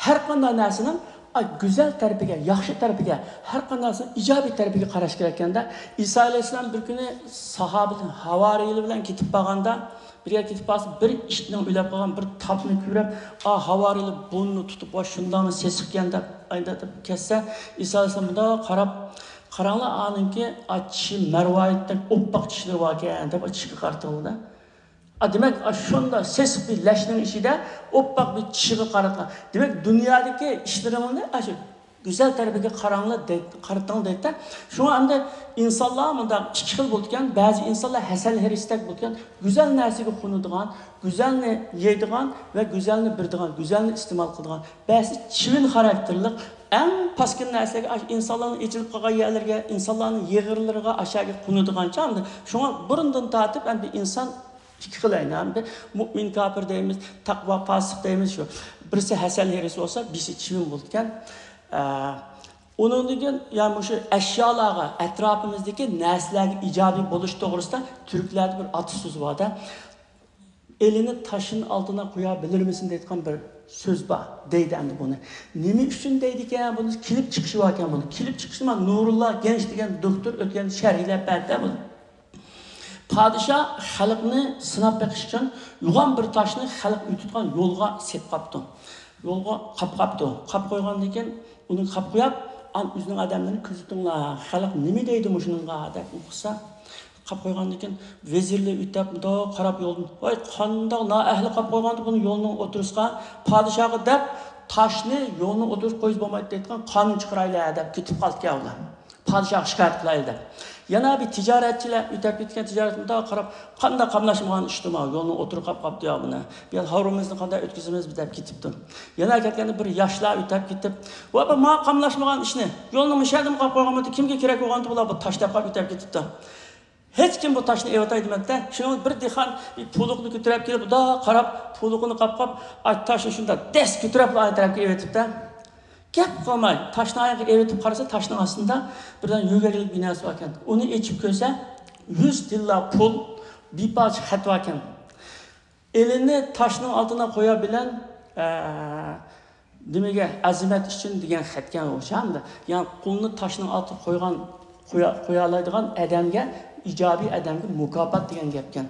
ھەر قانداق نەرسىنىڭ، ئاي، گۈزەل تەرىپىگە، ياخشى تەرىپىگە، ھەر قانداق نەرسىنىڭ ئىجابىي تەرىپىگە قاراش كېرەككەندە، ئىسا ئەلەيھىسسالام بىر كۈنى ساھابىلەر، ھاۋارىيلار بىلەن كېتىپ بارغاندا، بىر يەرگە كېتىپ بارسا، بىر ئىتنىڭ ئۆلۈپ قالغان بىر تاپنى كۆرۈپ، ئا، ھاۋارىيلار بۇنى تۇتۇپ، ۋاي، شۇنداقمۇ سېسىقكەن دەپ، ئايدا دەپ كەتسە، ئىسا ئەلەيھىسسالام مۇنداق قاراپ، قاراڭلار، ئانىڭكى، ئا، چىشى مەرۋايىتتەك ئوپپاق چىشلىرى باركەن دەپ، ئا، چىشىغا قارىتىڭلار. ئا، دېمەك، ئا، شۇنداق سېسىق بىر لەشنىڭ ئىچىدە ئوپپاق بىر چىشىغا قاراتقان. دېمەك، دۇنيادىكى ئىشلىرىڭلارنى ئاشۇ گۈزەل تەرىپىگە قاراڭلار دەي-، قارىتىڭ دەيدىدە. شۇڭا ئەمدى ئىنسانلار مۇنداق ئىككى خىل بولىدىكەن. بەزى ئىنسانلار ھەسەل ھېرىستەك بولىدىكەن. گۈزەل نەرسىگە قونىدىغان، گۈزەلنى يەيدىغان ۋە گۈزەلنى بېرىدىغان، گۈزەلنى ئىستېمال قىلىدىغان. بەزىسى چىۋىن خاراكتېرلىق، ئەڭ پاسكىنا نەرسىلەرگە، ئاشۇ ئىنسانلارنىڭ ئېچىلىپ قالغان يەرلىرىگە، ئىنسانلارنىڭ يېغىرلىرىغا، ئاشۇ يەرگە قونىدىغان چاغ. شۇڭا بۇرۇندىن تارتىپ ئەمدى ئىنسان ئىككى خىل ئەينەن. بىر مۇئمىن كاپىر دەيمىز، تەقۋا پاسىق دەيمىز شۇ. بىرسى ھەسەل ھېرىس بولسا، بىرسى چىۋىن بولىدىكەن. ئە، ئۇنىڭدىن كېيىن، يا مۇشۇ ئەشيالارغا، ئەتراپىمىزدىكى نەرسىلەرگە ئىجابىي بولۇش توغرىسىدا تۈركلەردە بىر ئاتا سۆز بار-دە. «ئېلىنى تاشنىڭ ئالدىنا قويا بىلەرمىسەن؟» دەيدىغان بىر سۆز بار، دەيدۇ ئەمدى بۇنى. نېمە ئۈچۈن دەيدىكەن بۇنى؟ كېلىپ چىقىشى باركەن بۇنى. كېلىپ چىقىشىما نۇرۇللا گەنچ دېگەن دوكتور ئۆتكەن شەرھلەپ بەردى بۇنى. پادىشاھ خەلقنى سىناپ بېقىش ئۈچۈن يوغان بىر تاشنى خەلق ئۆتىدىغان يولغا سېلىپ قاپتۇ. يولغا قاپ قاپتۇ. قاپ قويغاندىن كېيىن ئۇنى قاپ قويۇپ، ئان ئۆزىنىڭ ئادەملىرىنى كۆزىتىڭلار، خەلق نېمە دەيدۇ مۇشۇنىڭغا دەپ ئوقۇسا، قاپ قويغاندىن كېيىن ۋەزىرلەر ئۆتەپ، مۇنداق قاراپ يولدىن، «ۋاي، قانداق نائەھلى قاپ قويغاندۇ بۇنى يولنىڭ ئوتتۇرىسىغا، پادىشاھقا دەپ تاشنى يولنىڭ ئوتتۇرىسىغا قويسا بولمايدۇ» دەيدىغان قانۇن چىقىرايلى دەپ كېتىپ قالدىكەن ئۇلار. پادىشاھقا شىكايەت قىلايلى دەپ. يەنە بىر تىجارەتچىلەر ئۆتەپ كېتىدىكەن، تىجارەتچى مۇنداق قاراپ، «قانداق قاملاشمىغان ئىشتىما، يولنىڭ ئوتتۇرىغا قاپ قاپتۇ يا بۇنى. بۇ يەر ھاۋرىمىزنى قانداق ئۆتكۈزىمىز؟» دەپ كېتىپتۇ. يەنە كەتكەندە بىر ياشلار ئۆتەپ كېتىپ، «ۋاي، بۇ ماڭا قاملاشمىغان ئىشنى، يولنى مۇشۇ يەردىمۇ قاپ قويغانمىدى، كىمگە كېرەك بولغانتى بۇلار؟» بۇ تاش دەپ قاپ ئۆتەپ كېتىپتۇ. ھېچكىم بۇ تاشنى ئېۋىتاي دېمەپتۇ. شۇنىڭ بىر دېھقان بىر پۇلۇقنى كۆتۈرۈپ كېلىپ، مۇنداق قاراپ، پۇلۇقىنى قاپ قاپ، ئاي، تاشنى شۇنداق دەس كۆتۈرۈپلا ئاي تەرەپكە ئېۋىتىپتۇ. گەپ قىلماي، تاشنى ئاياغىغا ئېۋىتىپ قارىسا، تاشنىڭ ئاستىدا بىردەم يۆگەكلىك بىر نەرسە باركەن. ئۇنى ئېچىپ كۆرسە، يۈز تىللا پۇل، بىر پارچە خەت باركەن. «ئېلىنى تاشنىڭ ئالدىنا قويا بىلەن، ئە، نېمىگە، ئەزىمەت ئۈچۈن» دېگەن خەتكەن ئوخشامدۇ؟ يەنى قولىنى تاشنىڭ ئالدىغا قويغان، قويا-، قويالايدىغان ئادەمگە، ئىجابىي ئادەمگە مۇكاپات دېگەن گەپكەن.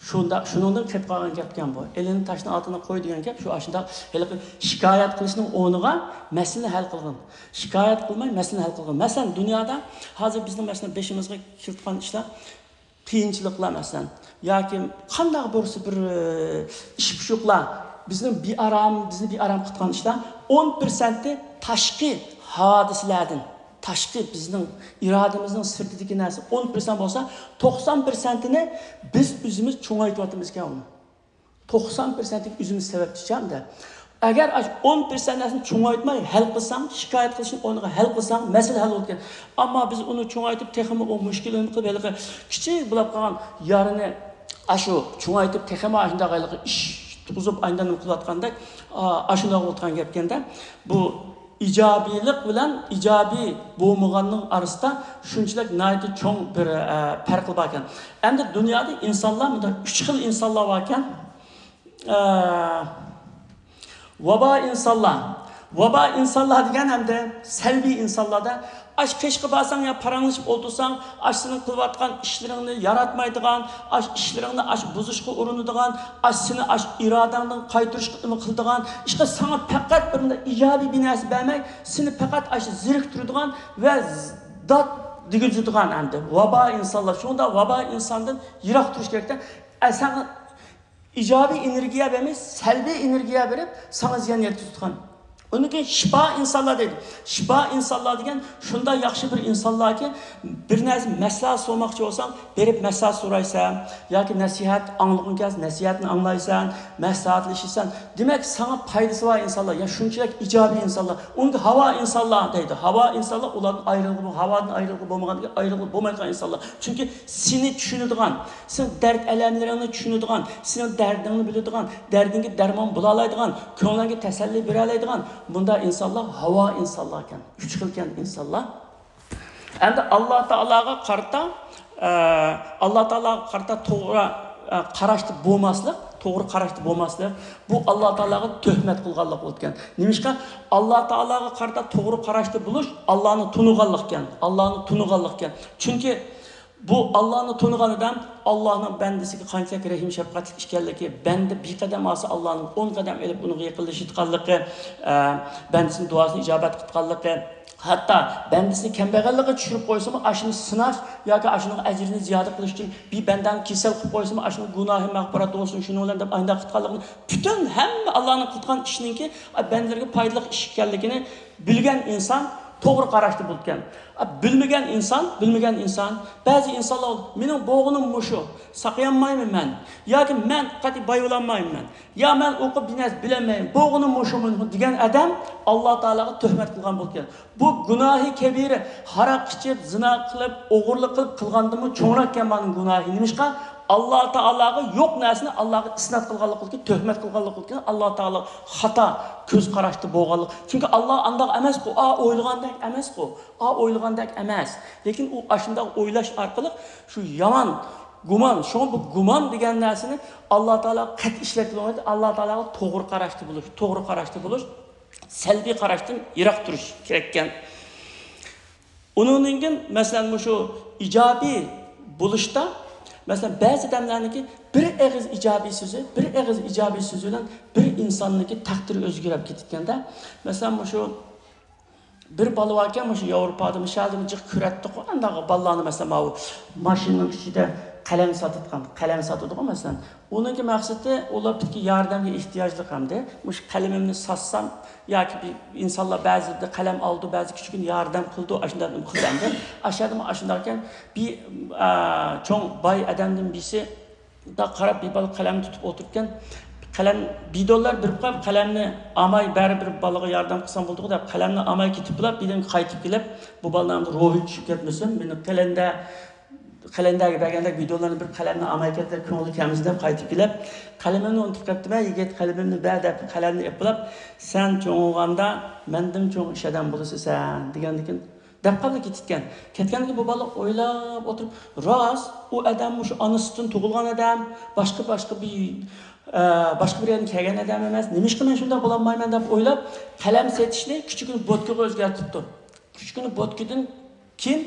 شۇنداق، شۇنىڭدىن قېلىپ قالغان گەپكەن بۇ. «ئېلىنى تاشنىڭ ئالدىنا قوي» دېگەن گەپ شۇ، ئاشۇنداق ھېلىقى شىكايەت قىلىشنىڭ ئورنىغا مەسىلىنى ھەل قىلغىن. شىكايەت قىلماي مەسىلىنى ھەل قىلغىن. مەسىلەن، دۇنيادا ھازىر بىزنىڭ، مەسىلەن، بېشىمىزغا كېلىدىغان ئىشلار، قىيىنچىلىقلار، مەسىلەن، ياكى قانداق بىرسى بىر، ئى، ئىش پۇشۇقلار، بىزنىڭ بىئارام، بىزنى بىئارام قىلىدىغان ئىشلار ئون پىرسەنتى تاشقى ھادىسىلەردىن، تاشقى بىزنىڭ ئىرادىمىزنىڭ سىرتىدىكى نەرسە ئون پىرسەنت بولسا، توقسان پىرسەنتىنى بىز ئۆزىمىز چوڭايتىۋاتىمىزكەن ئۇنى. توقسان پىرسەنتلىك ئۆزىمىز سەۋەبچىچەمدە. ئەگەر ئاشۇ ئون پىرسەنت نەرسىنى چوڭايتماي ھەل قىلساڭ، شىكايەت قىلىشنىڭ ئورنىغا ھەل قىلساڭ، مەسىلە ھەل بولىدىكەن. ئەمما بىز ئۇنى چوڭايتىپ، تېخىمۇ ئۇ مۇشكىلىنى قىلىپ، ھېلىقى كىچىك بولۇپ قالغان يارىنى ئاشۇ چوڭايتىپ، تېخىمۇ ئاشۇنداق ھېلىقى ئىش تۇغۇزۇپ، ئايندىن نېمە قىلىۋاتقاندەك، ئا، ئاشۇنداق بولۇۋاتقان گەپكەندە، بۇ ئىجابىيلىق بىلەن ئىجابىي بولمىغاننىڭ ئارىسىدا شۇنچىلىك ناھايىتى چوڭ بىر، ئە، پەرق باركەن. ئەمدى دۇنيادا ئىنسانلار، مۇنداق ئۈچ خىل ئىنسانلار باركەن. ئە، ۋابا ئىنسانلار. ۋابا ئىنسانلار دېگەن ئەمدى سەلبىي ئىنسانلاردا، ئاش قېشىققا بارساڭ يا پاراڭلىشىپ ئولتۇرساڭ، ئاش سېنىڭ قىلىۋاتقان ئىشلىرىڭنى ياراتمايدىغان، ئاش ئىشلىرىڭنى ئاش بۇزۇشقا ئۇرۇنىدىغان، ئاش سېنى ئاش ئىرادەڭدىن قايتۇرۇشقا ئۈمىد قىلىدىغان، ئىشقا ساڭا پەقەت بىر مۇنداق ئىجابىي بىر نەرسە بەرمەي، سېنى پەقەت ئاش زېرىكتۈرىدىغان ۋە دات دېگۈزىدىغان ئەمدى ۋابا ئىنسانلار. شۇڭدا ۋابا ئىنساندىن يىراق تۇرۇش كېرەكتە. ئە، ساڭا ئىجابىي ئېنېرگىيە بەرمەي، سەلبىي ئېنېرگىيە بېرىپ، ساڭا زىيان يەتكۈزىدىغان. ئۇنىڭ كېيىن شىپا ئىنسانلار دەيدۇ. شىپا ئىنسانلار دېگەن شۇنداق ياخشى بىر ئىنسانلاركى، بىر نەرسە مەسلىھەت سورىماقچى بولساڭ، بېرىپ مەسلىھەت سورايسەن ياكى نەسىھەت ئاڭلىغۇڭ كەلسە، نەسىھەتنى ئاڭلايسەن، مەسلىھەتلىشىسەن. دېمەك، ساڭا پايدىسى بار ئىنسانلار، يا شۇنچىلىك ئىجابىي ئىنسانلار. ئۇنىڭغا ھاۋا ئىنسانلار دەيدۇ. ھاۋا ئىنسانلار ئۇلاردىن ئايرىلغىلى، ھاۋادىن ئايرىلغىلى بولمىغان، ئايرىلغىلى بولمايدىغان ئىنسانلار. چۈنكى سېنى چۈشىنىدىغان، سېنىڭ دەرد ئەلەملىرىڭنى چۈشىنىدىغان، سېنىڭ دەردىڭنى بىلىدىغان، دەردىڭگە دەرمان بولالايدىغان، كۆڭلۈڭگە تەسەللى بېرەلەيدىغان، بۇنداق ئىنسانلار ھاۋا ئىنسانلار ئىكەن. ئۈچ خىل ئىكەن ئىنسانلار. ئەمدى ئاللا تائالاغا قارىتا، ئە، ئاللا تائالاغا قارىتا توغرا، ئە، قاراشتا بولماسلىق، توغرا قاراشتا بولماسلىق، بۇ ئاللا تائالاغا تۆھمەت قىلغانلىق بولىدىكەن. نېمىشقا؟ ئاللا تائالاغا قارىتا توغرا قاراشتا بولۇش ئاللانى تونۇغانلىق ئىكەن، ئاللانى تونۇغانلىق ئىكەن. چۈنكى بۇ ئاللانى تونۇغان ئادەم ئاللانىڭ بەندىسىگە قانچىلىك رەھىم شەپقەتلىك ئىكەنلىكى، بەندە بىر قەدەم ئالسا ئاللانىڭ ئون قەدەم ئېلىپ ئۇنىڭغا يېقىنلىشىدىغانلىقى، ئە، بەندىسىنىڭ دۇئاسىنى ئىجابەت قىلىدىغانلىقى، ھەتتا بەندىسىنى كەمبەغەللىككە چۈشۈرۈپ قويسىمۇ، ئاشۇنى سىناش ياكى ئاشۇنىڭ ئەجرىنى زىيادە قىلىش ئۈچۈن بىر بەندەنى كېسەل قىلىپ قويسىمۇ، ئاشۇنىڭ گۇناھى مەغپىرەت بولسۇن، شۇنىڭ بىلەن دەپ ئانداق قىلىدىغانلىقىنى، پۈتۈن ھەممە ئاللانىڭ قىلىدىغان ئىشىنىڭكى بەندىلەرگە پايدىلىق ئىش ئىكەنلىكىنى بىلگەن ئىنسان توغرا قاراشتا بولىدىكەن. بىلمىگەن ئىنسان، بىلمىگەن ئىنسان، بەزى ئىنسانلار، مېنىڭ بولغىنىم مۇشۇ، ساقىيالمايمەن مەن، ياكى مەن قەتئىي باي بولالمايمەن، يا مەن ئوقۇپ بىر نەرسە بىلەلمەيمەن، بولغىنىم مۇشۇ، مۇشۇ دېگەن ئادەم ئاللا تائالاغا تۆھمەت قىلغان بولىدىكەن. بۇ گۇناھى كەبىرە، ھاراق ئىچىپ، زىنا قىلىپ، ئوغرىلىق قىلىپ قىلغاندىنمۇ چوڭراق ئىكەن مانىڭ گۇناھى. نېمىشقا؟ ئاللا تائالاغا يوق نەرسىنى ئاللاغا ئىسنات قىلغانلىق بولىدىكەن، تۆھمەت قىلغانلىق بولىدىكەن، ئاللا تائالا خاتا كۆز قاراشتا بولغانلىق. چۈنكى ئاللا ئانداق ئەمەسقۇ، ئا ئويلىغاندەك ئەمەسقۇ، ئا ئويلىغاندەك ئەمەس. لېكىن ئۇ ئاشۇنداق ئويلاش ئارقىلىق شۇ يامان گۇمان، شۇڭا بۇ گۇمان دېگەن نەرسىنى ئاللا تائالا قەتئىي ئىشلەتكىلى بولمايدۇ. ئاللا تائالاغا توغرا قاراشتا بولۇش، توغرا قاراشتا بولۇش، سەلبىي قاراشتىن يىراق تۇرۇش كېرەككەن. ئۇنىڭدىن كېيىن، مەسىلەن، مۇشۇ ئىجابىي بولۇشتا، مەسىلەن، بەزى ئادەملەرنىڭكى بىر ئېغىز ئىجابىي سۆزى، بىر ئېغىز ئىجابىي سۆزى بىلەن بىر ئىنساننىڭكى تەقدىرى ئۆزگىرىپ كېتىدىكەن-دە. مەسىلەن، مۇشۇ بىر بالا باركەن، مۇشۇ ياۋروپادا، مۇشۇ يەردىمۇ جىق كۆرەتتۇققۇ، ئانداق بالىلارنى، مەسىلەن، ماۋۇ ماشىنىنىڭ ئىچىدە قەلەم ساتىدىغان، قەلەم ساتىدىغۇ، مەسىلەن. ئۇنىڭكى مەقسىتى، ئۇلار پۈتكى ياردەمگە ئېھتىياجلىق ئەمدى. مۇشۇ قەلىمىمنى ساتسام، ياكى بىر ئىنسانلار بەزىدە قەلەم ئالىدۇ، بەزى كىچىككىنە ياردەم قىلىدۇ، ئاشۇنداق نېمە قىلىدۇ ئەمدى. ئاشۇ يەردىمۇ ئاشۇنداق ئىكەن، بىر، ئا، چوڭ باي ئادەمدىن بىرسى، دا قاراپ، بىر بالا قەلەم تۇتۇپ ئولتۇرۇپكەن. قەلەم، بىدونلار بېرىپ قويۇپ، قەلەمنى ئالماي، بەرىبىر بالىغا ياردەم قىلساڭ بولىدىغۇ دەپ، قەلەمنى ئالماي كېتىپلا، بىردىن قايتىپ كېلىپ، بۇ بالىنىڭ روھى چۈشۈپ كەتمىسۇن، مېنى قەلەندە، قەلەندەرگە بەرگەندەك بىدونلارنى بىر قەلەمنى ئالماي كەتتى دەپ، كۆڭلى كەلمىسۇن دەپ قايتىپ كېلىپ، قەلىمىمنى ئۇنتۇپ قاپتىمەن، يىگىت، قەلىمىمنى بەر دەپ، قەلەمنى ئېلىپ بولاپ، سەن چوڭ بولغاندا مەندىن چوڭ ئىش ئادەم بولىسەن سەن، دېگەندىكىن، دەپ قاپلا كېتىدىكەن. كەتكەندىن كېيىن بۇ بالا ئويلاپ ئولتۇرۇپ، راست، ئۇ ئادەم مۇشۇ ئانىسىدىن تۇغۇلغان ئادەم، باشقا، باشقا بىر، ئە، باشقا بىر يەردىن كەلگەن ئادەم ئەمەس. نېمىشقا مەن شۇنداق بولالمايمەن دەپ ئويلاپ، قەلەم سېتىشنى كىچىككىنە بوتكىغا ئۆزگەرتىپتۇ. كىچىككىنە بوتكىدىن كېيىن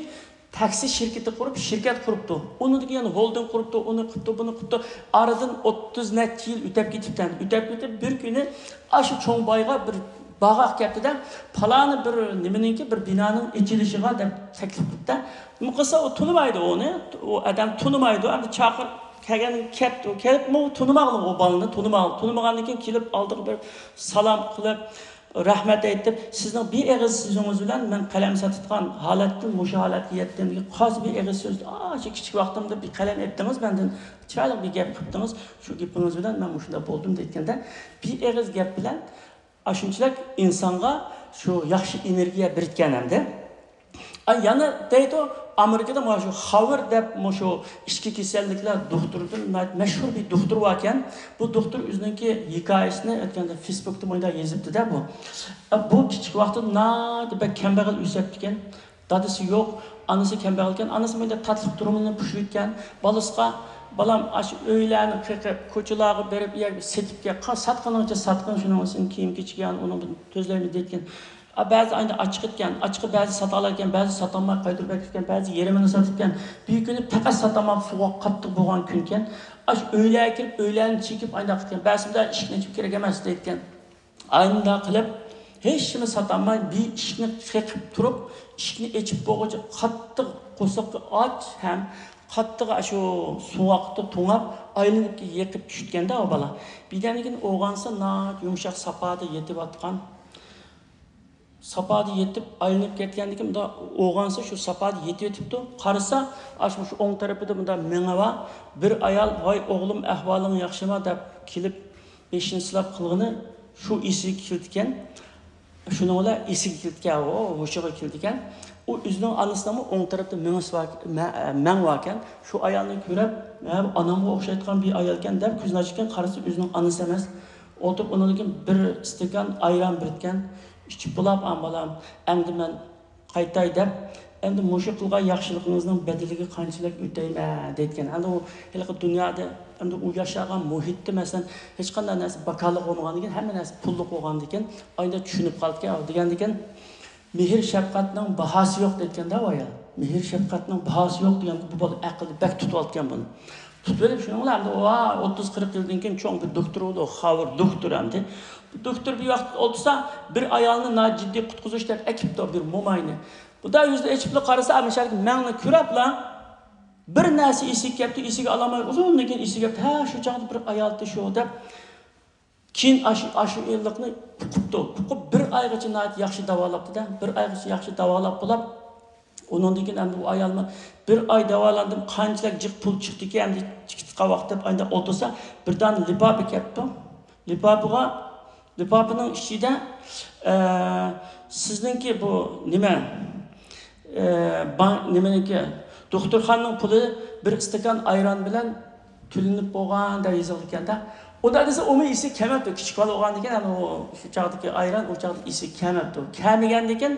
تاكسى شىركىتى قۇرۇپ، شىركەت قۇرۇپتۇ. ئۇنىڭدىن كېيىن يەنە ھولدىڭ قۇرۇپتۇ، ئۇنى قىپتۇ، بۇنى قىپتۇ. ئارىدىن ئوتتۇز نەچچە يىل ئۆتەپ كېتىپتۇ. ئۆتەپ كېتىپ، بىر كۈنى ئاشۇ چوڭ بايغا بىر باغاق كەپتىدە، پالانى بىر نېمىنىڭكى، بىر بىنانىڭ ئېچىلىشىغا دەپ تەكلىپ قىپتۇ. نېمە قىلسا، ئۇ تونۇمايدۇ ئۇنى. ئۇ ئادەم تونۇمايدۇ. ئەمدى چاقىر كەلگەن كەپتۇ. كېلىپمۇ تونۇماغلىق ئۇ بالىنى، تونۇماغلىق. تونۇمىغاندىن كېيىن كېلىپ ئالدىغا بىر سالام قىلىپ، رەھمەت ئېيتىپ، سىزنىڭ بىر ئېغىز سۆزىڭىز بىلەن مەن قەلەم ساتىدىغان ھالەتتىن مۇشۇ ھالەتكە يەتكەنلىكى، قايسى بىر ئېغىز سۆز، ئاشۇ كىچىك ۋاقتىمدا بىر قەلەم ئېلىپ بەردىڭىز مەندىن، چىرايلىق بىر گەپ قىپتىڭىز، شۇ گېپىڭىز بىلەن مەن مۇشۇنداق بولدۇم دەيدىكەندە، بىر ئېغىز گەپ بىلەن ئاشۇنچىلىك ئىنسانغا شۇ ياخشى ئېنېرگىيە بېرىدىكەن ئەمدى. ئا، يەنە دەيدۇ، ئامېرىكىدا مانا شۇ خاۋېر دەپ مۇشۇ ئىچكى كېسەللىكلەر دوختۇرىدىن ناھايىتى مەشھۇر بىر دوختۇر باركەن. بۇ دوختۇر ئۆزىنىڭكى ھېكايىسىنى ئۆتكەندە فېيسبۇكتا مۇنداق يېزىپتىدە بۇ. ئا، بۇ كىچىك ۋاقتىدا ناھايىتى بەك كەمبەغەل ئۆسۈپتىكەن. دادىسى يوق، ئانىسى كەمبەغەلكەن. ئانىسى مۇنداق تاتلىق تۇرمۇنى پۇشۇيتكەن. بالىسىغا، بالام، ئاشۇ ئۆيلەرنى قېقىپ، كوچىلارغا بېرىپ، ئۇ يەرگە سېتىپ كەل، ساتقىنىڭچە ساتقىن، شۇنىڭ ئۈچۈن كىيىم-كېچىككەن، ئۇنىڭدىن تۆزلەيمىز دەيتكەن. ئا، بەزى ئايدا ئاچچىق ئىكەن، ئاچچىقى بەزى ساتالاركەن، بەزى ساتالماي قايتۇرۇپ ئەكەپتىكەن، بەزى يېرىمىنى ساتىپتىكەن. بىر كۈنى پەقەت ساتالماي سوغۇق قاتتىق بولغان كۈنكەن. ئاشۇ ئۆيلەرگە كىرىپ، ئۆيلەرنى چېكىپ ئاينداق قىپتىكەن. بەزىسىدە ئىشىكنى ئېچىپ كىرگەن ئەمەس دەيدىكەن. ئاينداق قىلىپ، ھېچنېمە ساتالماي، بىر ئىشىكنى قېقىپ تۇرۇپ، ئىشىكنى ئېچىپ بولغۇچە قاتتىق قورساققا ئاچ ھەم قاتتىق شۇ سوغۇقتا توڭلاپ، ئايلىنىپ يېقىپ چۈشىدىكەن-دە ئۇ بالا. بىردەمدىن كېيىن ئويغانسا، ناھايىتى يۇمشاق ساپادا يېتىۋاتقان. ساپادا يېتىپ، ئايلىنىپ كەتكەندىن كېيىن، مۇنداق ئويغانسا، شۇ ساپادا يېتىۋېتىپتۇ. قارىسا، ئاشۇ، شۇ ئوڭ تەرىپىدە مۇنداق مېڭە بار. بىر ئايال، «ۋاي ئوغلۇم، ئەھۋالىڭ ياخشىما؟» دەپ كېلىپ، بېشىنى سىلاپ قىلغىنى شۇ ئېسىگە كېلىدىكەن. شۇنىڭ بىلەن ئېسىگە كېلىدىكەن، ئۇ ھوشىغا كېلىدىكەن. ئۇ ئۆزىنىڭ ئانىسىنىڭمۇ ئوڭ تەرەپتە مېڭىسى بار، مە-، مەڭ باركەن. شۇ ئايالنى كۆرۈپ، «ھە، بۇ ئانامغا ئوخشايدىغان بىر ئايالكەن» دەپ كۆزىنى ئاچقان، قارىسا ئۆزىنىڭ ئانىسى ئەمەس. ئولتۇرۇپ، ئۇنىڭدىن كېيىن بىر ئىستاكان ئايران بېرىدىكەن. ئىچىپ بولاپ، «ئا بالام، ئەمدى مەن قايتاي» دەپ، «ئەمدى مۇشۇ قىلغان ياخشىلىقىڭىزنىڭ بەدىلىگە قانچىلىك ئۆتەيمەن؟» دەيدىكەن. ئەمدى ئۇ ھېلىقى دۇنيادا، ئەمدى ئۇ ياشىغان مۇھىتتا، مەسىلەن، ھېچقانداق نەرسە باكالىق بولمىغاندىكىن، ھەممە نەرسە پۇللۇق بولغاندىكىن، ئايدا چۈشىنىپ قالدىكەن، دېگەندىكىن، «مېھىر شەپقەتنىڭ باھاسى يوق» دەيدىكەن-دە ئۇ ئايال. «مېھىر شەپقەتنىڭ باھاسى يوق» دېگەن، بۇ بالا ئەقىلنى بەك تۇتۇۋالىدىكەن بۇنى. تۇتۇۋېلىپ، شۇنىڭ بىلەن ئەمدى، ۋا، ئوتتۇز قىرىق يىلدىن كېيىن چوڭ بىر دوكتور بولدى، خاۋۇر دوكتور ئەمدى. بۇ دوكتور بىر ۋاقىت ئولتۇرسا، بىر ئايالنى ناھايىتى جىددىي قۇتقۇزۇش دەپ ئەكىپتۇ، بىر موماينى. بۇدا يۈزىنى ئېچىپلا قارىسا، ئەمىشەدىكى مەڭنى كۆرۈپلا، بىر نەرسە ئېسىگە كەپتۇ، ئېسىگە ئالالماي، ئۇزۇندىن كېيىن ئېسىگە كەپتۇ، «ھە، شۇ چاغدا بىر ئايالتى شۇ» دەپ. كېيىن ئاشۇ، ئاشۇ ئىللىقنى ئۇقۇپتۇ. ئۇقۇپ، بىر ئايغىچە ناھايىتى ياخشى داۋالاپتۇ-دە. بىر ئايغىچە ياخشى داۋالاپ بولاپ، ئۇنىڭدىن كېيىن ئەمدى ئۇ ئايالمۇ، «بىر ئاي داۋالاندىم، قانچىلىك جىق پۇل چىقتىكەن، ئەمدى چىقىدىغان ۋاقىت» دەپ ئايدا ئولتۇرسا، بىردان لىپاپا كەپتۇ. لىپاپىغا، لىپاپىنىڭ ئىچىدە، ئە، «سىزنىڭكى بۇ نېمە، ئە، بان-، نېمىنىڭكى، دوختۇرخانىنىڭ پۇلى بىر ئىستاكان ئايران بىلەن تۆلىنىپ بولغان» دەپ يېزىلغىنىكەن-دە. ئۇنداق دېسە، ئۇمۇ ئېسىگە كەلمەپتۇ. كىچىك بالا بولغاندىكىن، ئەنە ئۇ شۇ چاغدىكى ئايران ئۇ چاغدا ئېسىگە كەلمەپتۇ. كەلمىگەندىكىن،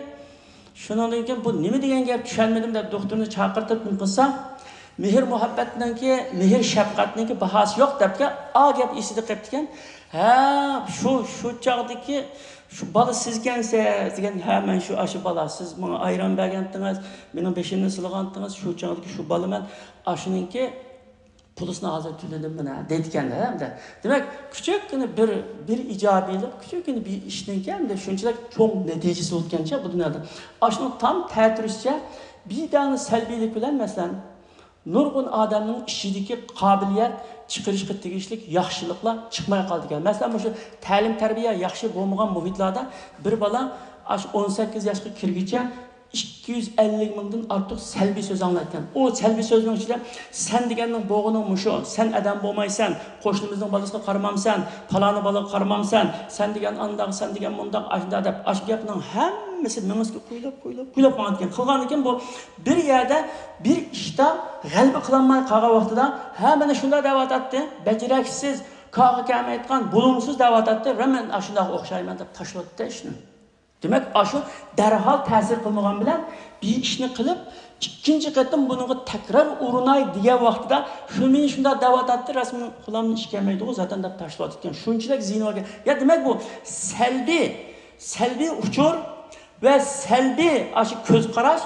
شۇنىڭدىن كېيىن، «بۇ نېمە دېگەن گەپ، چۈشەنمىدىم» دەپ دوختۇرنى چاقىرتىپ نېمە قىلسا، «مېھىر مۇھەببەتنىڭكى، مېھىر شەپقەتنىڭكى باھاسى يوق» دەپكەن، ئا گەپ ئېسىدە قېپتىكەن. «ھە، شۇ، شۇ چاغدىكى شۇ بالا سىزكەنسىز» دېگەن. «ھە، مەن شۇ، ئاشۇ بالا، سىز ماڭا ئايران بەرگەنتىڭىز، مېنىڭ بېشىمنى سىلىغانتىڭىز، شۇ چاغدىكى شۇ بالا مەن، ئاشۇنىڭكى پۇلىسىنى ھازىر تۆلىدىم مانا» دەيدىكەن-دە. دېمەك، كىچىككىنە بىر، بىر ئىجابىيلىق، كىچىككىنە بىر ئىشنىڭكى ئەمدى شۇنچىلىك چوڭ نەتىجىسى بولىدىكەنچە بۇ دۇنيادا. ئاشۇنىڭ تام تەتۈرىسىچە، بىر دانە سەلبىيلىك بىلەن، مەسىلەن، نۇرغۇن ئادەمنىڭ ئىچىدىكى قابىلىيەت، چىقىرىشقا تېگىشلىك ياخشىلىقلار چىقماي قالىدىكەن. مەسىلەن، مۇشۇ تەلىم-تەربىيە ياخشى بولمىغان مۇھىتلاردا بىر بالا ئاشۇ ئون سەككىز ياشقا كىرگۈچە ئىككى يۈز ئەللىك مىڭدىن ئارتۇق سەلبىي سۆز ئاڭلايدىكەن. ئۇ سەلبىي سۆزنىڭ ئىچىدە، «سەن دېگەننىڭ بولغىنىڭ مۇشۇ، سەن ئادەم بولمايسەن، قوشنىمىزنىڭ بالىسىغا قارىمامسەن، پالانى بالىغا قارىمامسەن، سەن دېگەن ئانداق، سەن دېگەن مۇنداق، ئاشۇنداق» دەپ، ئاشۇ گەپنىڭ ھەممىسى مېڭىسىگە قۇيۇلۇپ، قۇيۇلۇپ، قۇيۇلۇپ ماڭىدىكەن. قىلغاندىن كېيىن بۇ بىر يەردە بىر ئىشتا غەلىبە قىلالماي قالغان ۋاقتىدا، «ھە، مانا شۇنداق دەۋاتاتتى، بەجىرەكسىز، كارغا كەلمەيدىغان، بولۇمسىز دەۋاتاتتى، ۋە مەن ئاشۇنداققا ئوخشايمەن» دەپ تاشلاۋەتتى ئىشنى. دېمەك، ئاشۇ دەرھال تەسىر قىلمىغان بىلەن بىر ئىشنى قىلىپ، ئىككىنچى قېتىم بۇنىڭغا تەكرار ئۇرۇناي دېگەن ۋاقتىدا، «شۇ مېنى شۇنداق دەۋاتاتتى، راست مېنىڭ قولۇمدىن ئىش كەلمەيدىغۇ زادەن» دەپ تاشلاۋاتىدىكەن. شۇنچىلىك زىيىنى باركەن. يا، دېمەك، بۇ سەلبىي، سەلبىي ئۇچۇر ۋە سەلبىي ئاشۇ كۆز قاراش،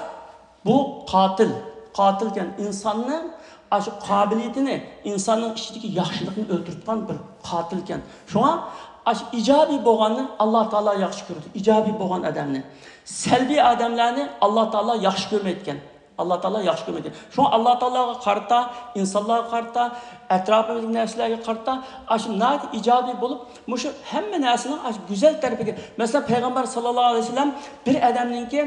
بۇ قاتىل. قاتىلكەن. ئىنساننىڭ ئاشۇ قابىلىيىتىنى، ئىنساننىڭ ئىچىدىكى ياخشىلىقنى ئۆلتۈرۈۋەتكەن بىر قاتىلكەن. شۇڭا ئاشۇ ئىجابىي بولغاننى ئاللا تائالا ياخشى كۆرىدۇ. ئىجابىي بولغان ئادەمنى. سەلبىي ئادەملەرنى ئاللا تائالا ياخشى كۆرمەيدىكەن. ئاللا تائالا ياخشى كۆرمەيدىكەن. شۇڭا ئاللا تائالاغا قارىتا، ئىنسانلارغا قارىتا، ئەتراپىمىزدىكى نەرسىلەرگە قارىتا، ئاشۇ ناھايىتى ئىجابىي بولۇپ، مۇشۇ ھەممە نەرسىنىڭ ئاشۇ گۈزەل تەرىپىگە. مەسىلەن، پەيغەمبەر ساللاللاھۇ ئەلەيھى ۋەسەللەم بىر ئادەمنىڭكى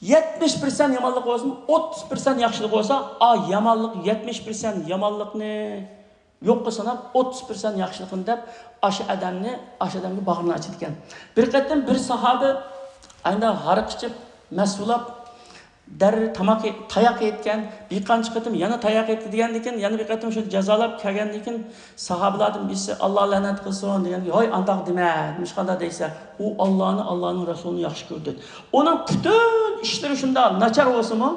يەتمىش پىرسەنت يامانلىق بولسىمۇ، ئوتتۇز پىرسەنت ياخشىلىق بولسا، ئا، يامانلىق، يەتمىش پىرسەنت يامانلىقنى يوققا ساناپ، ئوتتۇز پىرسەنت ياخشىلىقنى دەپ، ئاشۇ ئادەمنى، ئاشۇ ئادەمگە باغرىنى ئاچىدىكەن. بىر قېتىم بىر ساھابە، ئەنە، ھاراق ئىچىپ، مەست بولاپ، دەررى تاماق يە-، تاياق يەيدىكەن، بىر قانچە قېتىم يەنە تاياق يەيدىكەن، يەنە بىر قېتىم شۇنى جازالاپ كەلگەندىن كېيىن، ساھابىلاردىن بىرسى، «ئاللا لەنەت قىلسۇن» دېگەنگە، «ھوي، ئانداق دېمە، نېمىشقانداق دەيسەن؟ ئۇ ئاللانى، ئاللانىڭ رەسۇلىنى ياخشى كۆرىدۇ. ئۇنىڭ پۈتۈن ئىشلىرى شۇنداق ناچار بولسىمۇ،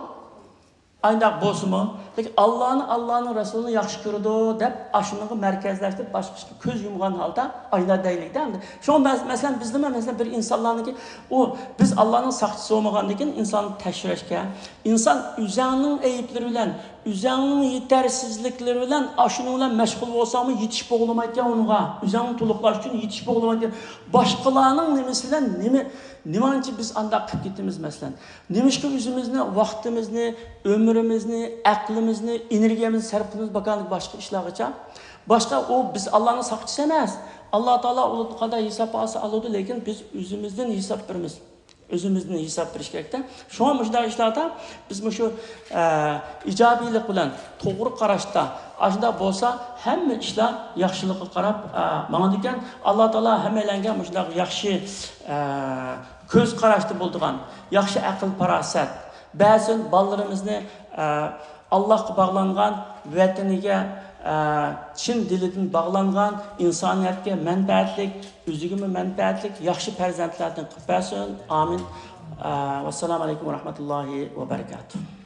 ئانداق بولسىمۇ، لېكىن ئاللانى، ئاللانىڭ رەسۇلىنى ياخشى كۆرىدۇ» دەپ، ئاشۇنىڭغا مەركەزلەشتۈرۈپ، باشقا ئىشقا كۆز يۇمغان ھالدا ئايلاندايلىكتە ئەمدى. شۇڭا مەس-، مەسىلەن، بىزدىمۇ، مەسىلەن، بىر ئىنسانلارنىڭكى، ئۇ، بىز ئاللانىڭ ساقچىسى بولمىغاندىكىن، ئىنساننى تەكشۈرۈشكە، ئىنسان ئۆزەڭنىڭ ئەيىبلىرى بىلەن، ئۆزەڭنىڭ يېتەرسىزلىكلىرى بىلەن ئاشۇنىڭ بىلەن مەشغۇل بولساڭمۇ، يېتىشىپ بولالمايدىكەن ئۇنىڭغا. ئۆزەڭنى تولۇقلاش ئۈچۈن يېتىشىپ بولالمايدىكەن. باشقىلارنىڭ نېمىسى بىلەن نېمە، نېمانچە بىز ئانداق قىلىپ كېتىمىز، مەسىلەن؟ نېمىشقا ئۆزىمىزنى، ۋاقتىمىزنى، ئۆمرىمىزنى، ئەقلىمىزنى، ئېنېرگىيەمىزنى سەرپ قىلىمىز باشقا ئىشلارغىچە؟ باشقا، ئۇ بىز ئاللانىڭ ساقچىسى ئەمەس. ئاللا تائالا ئۇنى قانداق ھېساب ئالسا ئالىدۇ، لېكىن بىز ئۆزىمىزدىن ھېساب بېرىمىز. ئۆزىمىزدىن ھېساب بېرىش كېرەكتە. شۇڭا مۇشۇنداق ئىشلاردا بىز مۇشۇ، ئە، ئىجابىيلىق بىلەن توغرا قاراشتا، ئاشۇنداق بولسا ھەممە ئىشلار ياخشىلىققا قاراپ، ئە، ماڭىدىكەن. ئاللا تائالا ھەممەيلەنگە مۇشۇنداق ياخشى، ئە، كۆز قاراشتا بولىدىغان، ياخشى ئەقىل پاراسەت بەرسۇن. بالىلىرىمىزنى، ئە، ئاللاھقا باغلانغان، ۋەتىنىگە، ئە، چىن دىلىدىن باغلانغان، ئىنسانىيەتكە مەنپەئەتلىك، ئۆزىگىمۇ مەنپەئەتلىك ياخشى پەرزەنتلەردىن قىلىپ بەرسۇن. ئامىن. ئە، ۋەسسالامۇ ئەلەيكۇم ۋەرەھمەتۇللاھى ۋەبەرىكاتۇھ.